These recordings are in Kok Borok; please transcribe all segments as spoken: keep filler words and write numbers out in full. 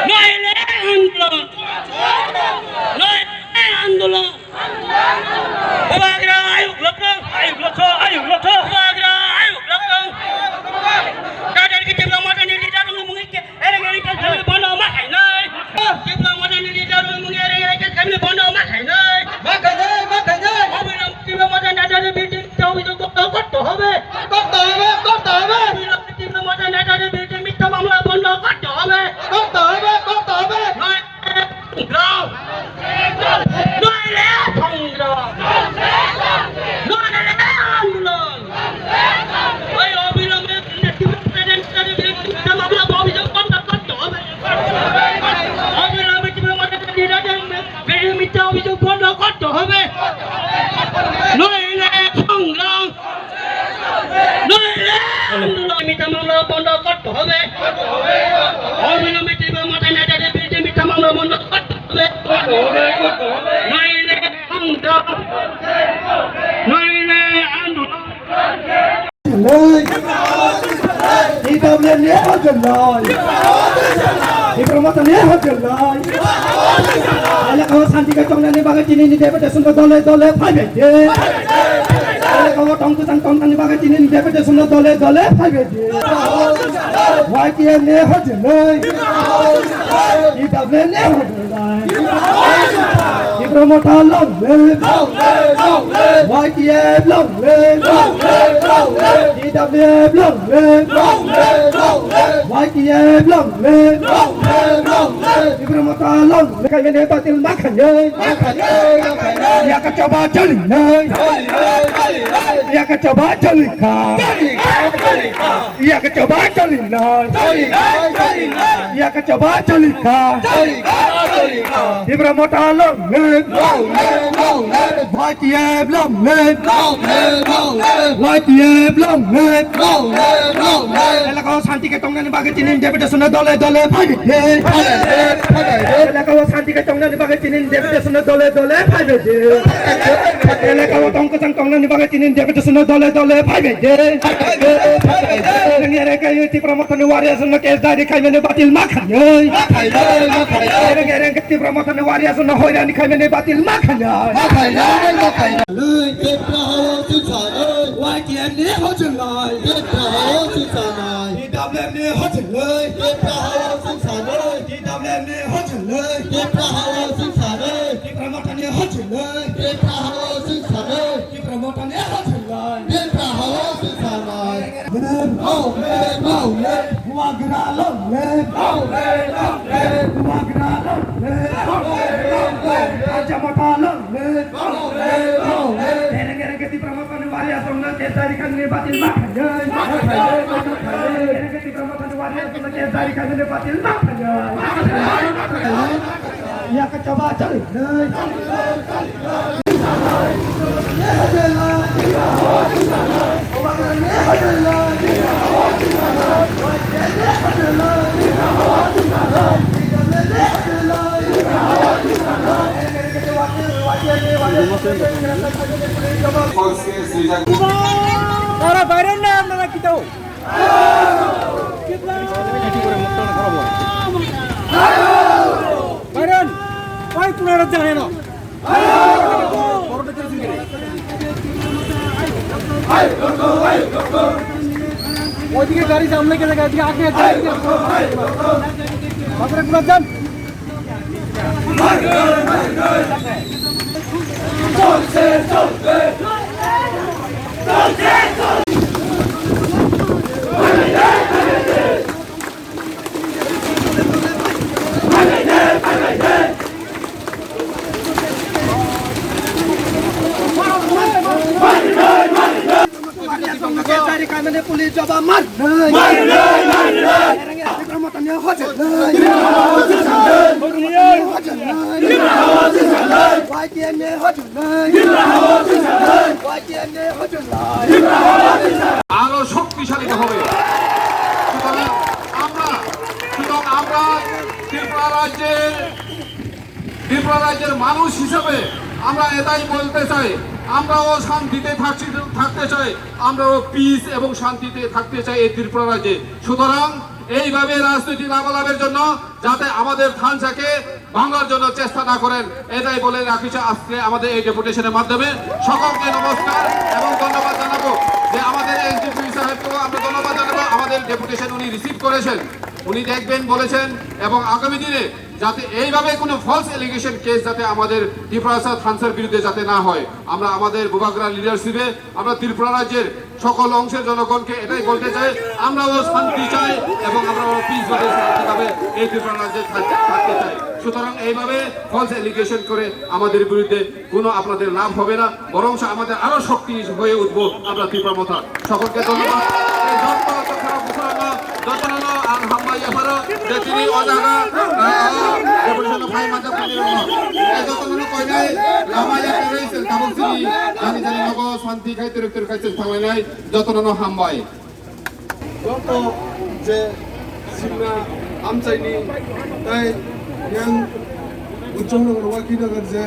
Noile andolon! Noile andolon! Bubagra ayuk lokthung! Ayuk lokthung! Ayuk lokthung! Bubagra ayuk lokthung! Dadar ke Tipra Mothani leader ni mungwi ke ereng ereng ke kami bono ma khainai. Tipra Mothani leader ni mungwi ereng ereng ke kami bono ma khainai. Ma khainai, ma khainai. Obilam Tipra Mothani dadar ni building tau itu kok tau kok to hobe. Kok to hobe, kok to hobe. Obilam Tipra Mothani dadar ni building mitha mamla bono kok to hobe. Kok to hobe, kok to hobe. Noi Noile songrong! Noile andolon! Oi, obilombhe Tipra Mothani dadar ni building mitha mamla obhijog bondho korte hobe. Obilombhe Tipra Mothani dadar ni building mitha obhijog bondho korte hobe. Noile songrong! Noile andolon mitha mamla bondho korte hobe. Obilombhe Tipra Mothani dadar ni building mitha mamla bondho korte hobe. Noile andolon. Noile andolon. T W F ni hojolnai. Tipra Mothani hojolnai. Elakao shanti khe tongnani bagwi tinini deputation no dole dole phaibai de. Elakao tong kwchang tongnani bagwi tinini deputation no dole dole phaibai de. Y T F ni hojolnai. T W F ni hojolnai. Tipra Motha long live. Y T F long live. T W F long live. Y T F long live. Tipra Motha long live. Khaimene batil ma khainai. Yaka choba choli nai. Yaka choba choli kha. Yaka choba choli nai. Yaka choba choli kha. Tipra Motha long live. Y T F long live. Y T F long live. Elakao shanti khe tongnani bagwi tinini deputation no dole dole phaibai de. Elakao shanti khe tongnani bagwi tinini deputation no dole dole phaibai de. Elakao tong kwchang tongnani bagwi tinini deputation no dole dole phaibai de. Nang ere khe Tipra Mothani warriors no case diary khaimani batil ma khainai. Nang ere khe Tipra Mothani warriors no hoirani khaimani batil ma khainai. Y T F ni hojolnai. T W F ni hojolnai. T W F ni hojolnai. Tipra Mothani hojolnai. Tipra Mothani hojolnai. Tipra Mothani hojolnai. Tipra hao singsanai. Mene mau, mene mau, mene. Bubagra long live. Bubagra long live. Tipra Motha long live. Ereng ereng khe Tipra Mothani warriors rokno case diary khaimani batil ma khainai. Ereng khe Tipra Mothani warriors rokno case diary khaimani batil ma khainai. Yaka choba choli nai. Tara bairon na, nara kitau. Bairon, oi, kunara jane no. ওইদিকে গাড়ি সামনে গেলে, এদিকে আগে, এদিকে। বাপরে, পুরা যান। Pulis jawab mar. আরো শক্তিশালী হবে। সুতরাং আমরা, সুতরাং আমরা ত্রিপুরা রাজ্যের, ত্রিপুরা রাজ্যের মানুষ হিসেবে আমরা এটাই বলতে চাই, আমরাও শান্তিতে থাকছি, থাকতে চাই, আমরাও পিস এবং শান্তিতে থাকতে চাই এই ত্রিপুরা রাজ্যে। সুতরাং এইভাবে রাজনৈতিক লাভালাভের জন্য যাতে আমাদের থানচাকে ভাঙার জন্য চেষ্টা না করেন, এটাই বলে রাখছি আজকে আমাদের এই ডেপুটেশনের মাধ্যমে। সকলকে নমস্কার এবং ধন্যবাদ জানাবো যে আমাদের এসডিপিও সাহেবকেও আমরা ধন্যবাদ জানাবো, আমাদের ডেপুটেশন উনি রিসিভ করেছেন, উনি দেখবেন বলেছেন, এবং আগামী দিনে যাতে এইভাবে কোনো ফলস এলিগেশন কেস যাতে আমাদের ত্রিপুরা থানচার বিরুদ্ধে যাতে না হয়, আমরা আমাদের বুবাগ্রা লিডারশিপে আমরা ত্রিপুরা রাজ্যের সকল অংশের জনগণকে এটাই বলতে চাই, আমরাও শান্তি চাই এবং আমরাও পিস ভাবে শান্তিভাবে এই ত্রিপুরা রাজ্যে থাক-, থাকতে চাই। সুতরাং এইভাবে ফলস এলিগেশন করে আমাদের বিরুদ্ধে কোনো আপনাদের লাভ হবে না, বরং আমাদের আরো শক্তি হয়ে উঠবো আমরা ত্রিপুরা মথা। সকলকে ধন্যবাদ। এই যত যত খারাপ ঘোষণা, যত নন আর হাম্বা ইয়াফারো, যে তিনি অজাগা, আহ, ডেপুটেশন ফাইভ মাঝে তিনি রঙ। এই যত নন কইনাই, লামা ইয়াতে রয়েছেন, তাবুক সিনি, জানি জানি নগো, শান্তি খাই, তিরুক তিরুক খাই, থামাই নাই, যত নন হাম্বাই। Joto je Simna amchaini tai yang Uchongnagar, Wakhinagar je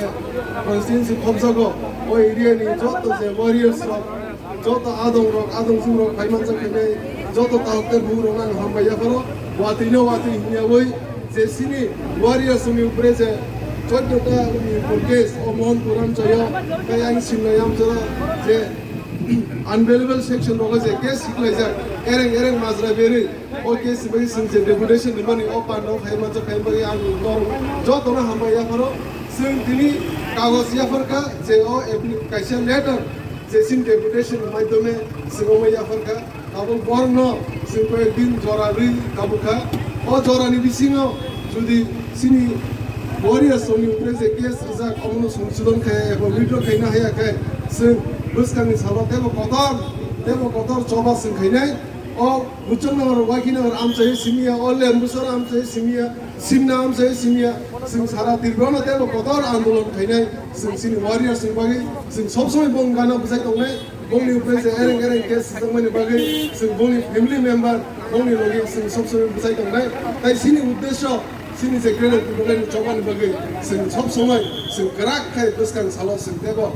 constituency khobjago, o area ni joto je warriors rok, joto adong rok, adong sung rok, phai manjak khainai, joto tahokter bung rok ang hambai yapharo, watwi no watwi hinya oi, je sini warriors ni upre je choddo ta ni upor case, o Mohanpur amchaio, tai ang Simna amchaio je unavailable section rogo je case siklaijak, ereng ereng majra berwi, o case bai sing je deputation ni mani o panda o khai manjak khai bai ang norok joto no hambai yapharo, sing tini kagoj yapharkha je o appli-, kaisa letter je sing deputation ni maidhyome sing o mai yapharkha. Abo borokno chwng koi din jora rwi tabukha. O jorani bisingo jodi chini warriors rokni upre je case rijak, omono songsodon khe eba withdraw khaina haya khe, chwng bwskangni salo teibo kotor, teibo kotor choba chwng khainai. O Uchongnagar, Wakhinagar amchai simiya, o Lembusar amchai simiya, Simna amchai simiya, chwng sara Tripura no teibo kotor andolon khainai, chwng chini warriors ni bagwi chwng sob somoi bong gana bwchai tongnai. Bongni upre je ereng ereng case swijak mani bagwi chwng bongni family member, bongni logi chwng sob somoi bwchai tongnai. Tai chini uddesho, chini je Greater Tipraland ni choba ni bagwi chwng sob somoi chwng kwrak khai bwskang salo chwng teibo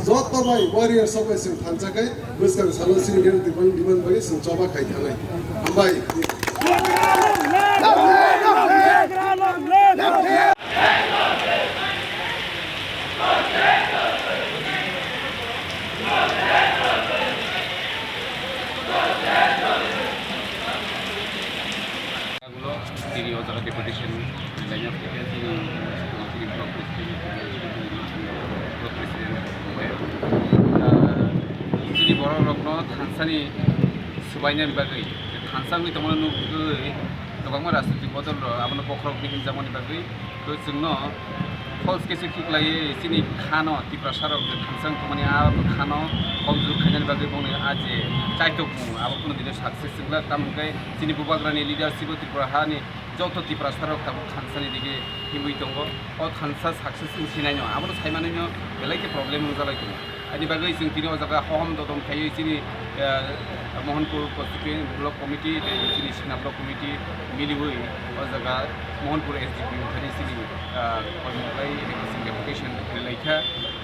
joto bai warrior sobai chwng thansa khai bwskang salo chini Greater Tipraland ni bagwi chwng choba khai thanai. Hambai. Tini o jaga deputation laina phaikha, tini, tini block president, block president, ah, tini borok rokno thansani swbainani bagwi, thansa wngwi tongmani nukgwi kwbangma rajnitik bodol rok abono bokhorok hinjakmani bagwi. To chwngno false case khiklaiwi chini khano Tiprasa rok je thansa wng tongmani a khano komjor khainani bagwi bongni a je chaitokmung abo kunu dino success wngla, tamo hwnkhe chini bubagrani leadership o Tripura hani joto Tiprasa rok tabuk thansani dige himwi tongo. O thansa success wng sinaino abono saimanwino belai khe problem wngjalai tongo. Ani bagwi chwng tini o jaga hohom dodom khaiwi chini, eh, Mohanpur Constituency Block Committee tei chini Sina Block Committee miliwi o jaga Mohanpur S D P O thani chini, eh, koimwlai chwng deputation rwlaikha.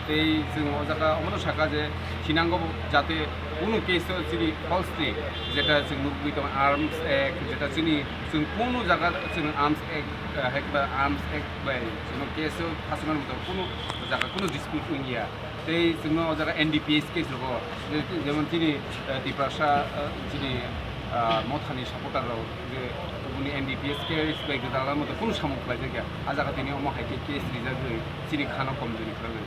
Tei chwng o jaga omono sakha je thinango jate kunu case o chini falsely jeta chwng nugwi tongo Arms Act, jeta chini chwng kunu jaga chwng Arms Act, eh, hai khe ba Arms Act bai chwngno case o phasuknani moto kunu jaga kunu dispute wngya. Tei chwngno o jaga N D P S case rogo, je-, jemon chini, eh, Tiprasa, eh, chini, ah, Mothani supporter rok, je oboni N D P S case bai gwdalna moto kunu samung khlaijakya. A jaga tini omo hai khe case rijagwi chini khano komjori khlaiwi.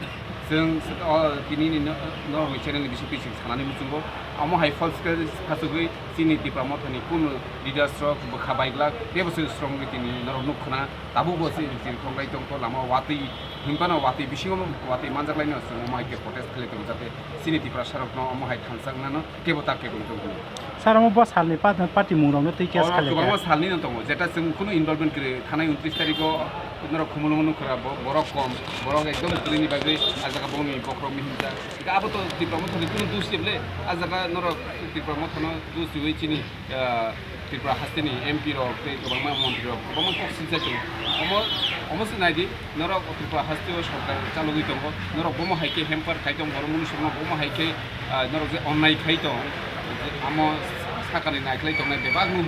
Chwng s-, o tini ni no-, norokni channel ni bisingtwi chwng sanani muchungo. Omo hai false case khachugwi chini Tipra Mothani kunu leaders rok bwkha baiglak, teibo se strong wi tini norok nuk khna, tabukbo se chini thongbai tongkho lama watwi hinphano watwi bisingo watwi manjaklaino chwng omo hai khe protest khlai tongo, jate chini Tiprasarokno omo hai thansa wngnano kebo ta kebo wng tong hwnwi. Sir, omo bo salni pa-, patimung rokno twi case oro khlai kwbangma kha. Salni no tongo, jeta chwng kunu involvement kwrwi, thanai untris tarikho norok Khumulwngo nukha, bo-, borok kom, borok ekdom kwrwini bagwi ah jaga bongni bokhorok mihinjak. Abo to Tipra Mothani kunu dus se bwle, ah jaga norok Tipra Mothano dus riwi chini, ah, Tripura hasteni M P rok tei kwbangma montri rok kwbangma kok sinchai tongo. Omo, omo se nai di, norok Tripura hasteo sorkar chalogwi tongo, norok bomo hai khe hamper khai tong, borok munisokno bomo hai khe, ah, norok je onnai khai tong, amo sakani naikhlai tongnai bebak nung.